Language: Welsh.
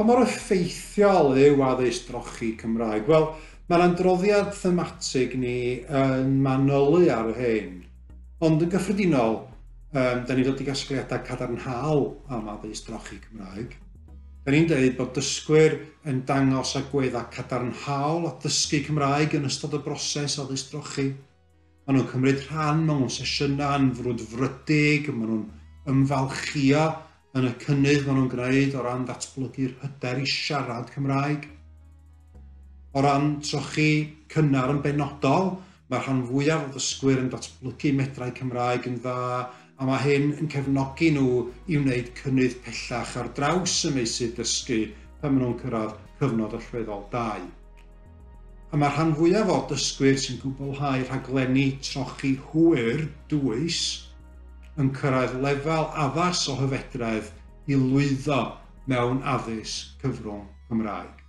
Pa mor effeithiol yw addysg drochi Cymraeg? Wel, mae'r adroddiad thematig ni yn manylu ar hyn, ond yn gyffredinol, da ni'n dod i gasgliadau cadarnhaol am addysg drochi Cymraeg. Da ni'n dweud bod dysgwyr yn dangos agweddau cadarnhaol at ddysgu Cymraeg yn ystod y broses addysg drochi. Maen nhw'n cymryd rhan mewn sesiynau'n frwdfrydig, maen nhw'n ymfalchïo yn y cynnydd maen nhw'n gwneud o ran datblygu'r hyder i siarad Cymraeg. O ran trochi cynnar yn benodol, mae rhan fwyaf o ddysgwyr yn datblygu medrau Cymraeg yn dda, a mae hyn yn cefnogi nhw i wneud cynnydd pellach ar draws y meysydd dysgu pan maen nhw'n cyrraedd cyfnod allweddol 2. A mae rhan fwyaf o'r dysgwyr sy'n cwblhau rhaglenni trochi hwyr dwys yn cyrraedd lefel addas o hyfedredd i lwyddo mewn addysg cyfrwng Cymraeg.